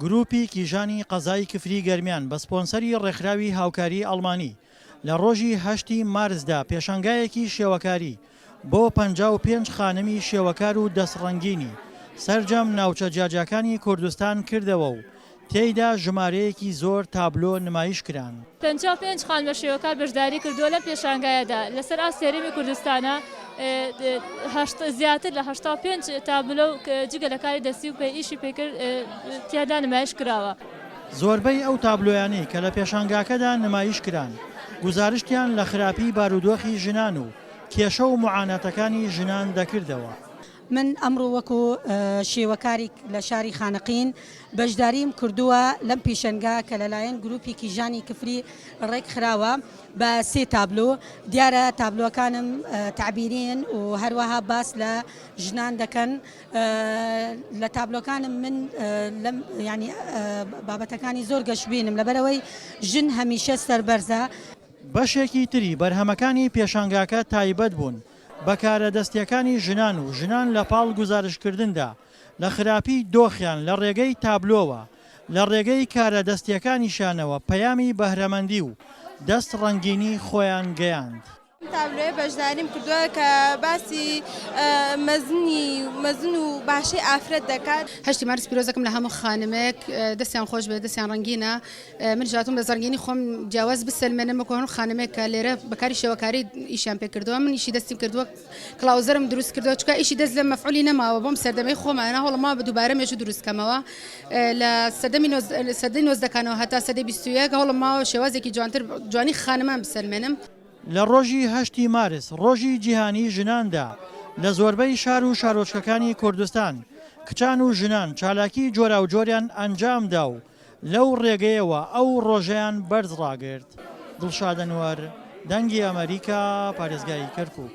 گروپی کیژانی قەزای کفری گەرمیان بە سپۆنسەری ڕێکخراوی هاوکاری ئەڵمانی لە ڕۆژی هەشتی مارسدا پێشانگایەکی شێوەکاری بۆ 55 خانمی شێوەکار و دەستڕەنگینی سەرجەم ناوچە جیاجیاکانی کوردستان کردەوە و تێیدا ژمارەیەکی زۆر تابلۆ نمایش کران. 55 خانمە شێوەکار بەشداری کردووە لەم پێشانگایەدا لەسەر ئاستی هەرێمی کوردستانە زیاتر لە 85 تابلۆ جگە لە کاری دەستی و ئیشی پێکرد تیادا نمایش کراوە. زۆربەی ئەو تابلۆیانەی کە لە پێشانگاکەدا نمایش کران، گوزارشتیان لە خراپی بارودۆخی ژنان و کێشە و موعاناتەکانی ژنان دەکردەوە. من ئەمڕۆ وەکو شێوەکاریک لە شاری خانەقین بەشداریم کردووە لەم پیشەنگا کە لەلایەن گروپی کیژانی کفری ڕێکخراوە بە سێ تابلۆ، دیارە تابلۆکانم تەعبیرین و هەروەها باس لە ژنان دەکەن لە تابلۆکانم من لەم یانی بابەتەکانی زۆر گەشبینم لەبەرئەوەی ژن هەمیشە سەربەرزە. بەشێکی تری بەرهەمەکانی پێشانگاکە تایبەت بوون بە کارە دەستییەکانی ژنان و ژنان لە پاڵ گوزارشتکردندا لە خراپی دۆخیان لە ڕێگەی تابلۆوە لە ڕێگەی کارە دەستییەکانیشیانەوە پەیامی بەهرەمەندی و دەست ڕەنگینی خۆیان گەیاند. لەم تابلۆیە بەشداریم کردووە کە باسی مەزنی مەزن و باشەی ئافرەت دەکات. هەشتی مارس پیرۆزەکەم لە هەموو خانمێک دەستیان خۆش بێت دەستیان ڕەنگینە منیش هاتووم لە زەڕگینی خۆم جیاواز بسەلمێنم وەکو هەموو خانمێک کە لێرە بەکاری شێوەکاری ئیشیان پێ کردووە من ئیشی دەستیم کردووە کڵاوزەرم دروست کردووە چونکە ئیشی دەست لە مەفعولی نەماوە بۆم سەردەمەی خۆمانە هەوڵم ماوە بە دووبارە مێژوو دروست کەمەوە لە سەردەمی سەدەی نۆزدەکانەوە هەتا سەدەی 21 هەوڵم ماوە شێوازێکی جوانتر جوانی خانمان بسەلمێنم. لە ڕۆژی هەشتی مارس، ڕۆژی جیهانیی ژناندا، لە زۆربەی شار و شارۆچکەکانی کوردستان، کچان و ژنان چالاکیی جۆراوجۆریان ئەنجامدا و لەو ڕێگەیەوە ئەو ڕۆژەیان بەرز ڕاگرت. دڵشاد ئەنوەر، دەنگی ئەمەریکا، پارێزگای کەرکووک.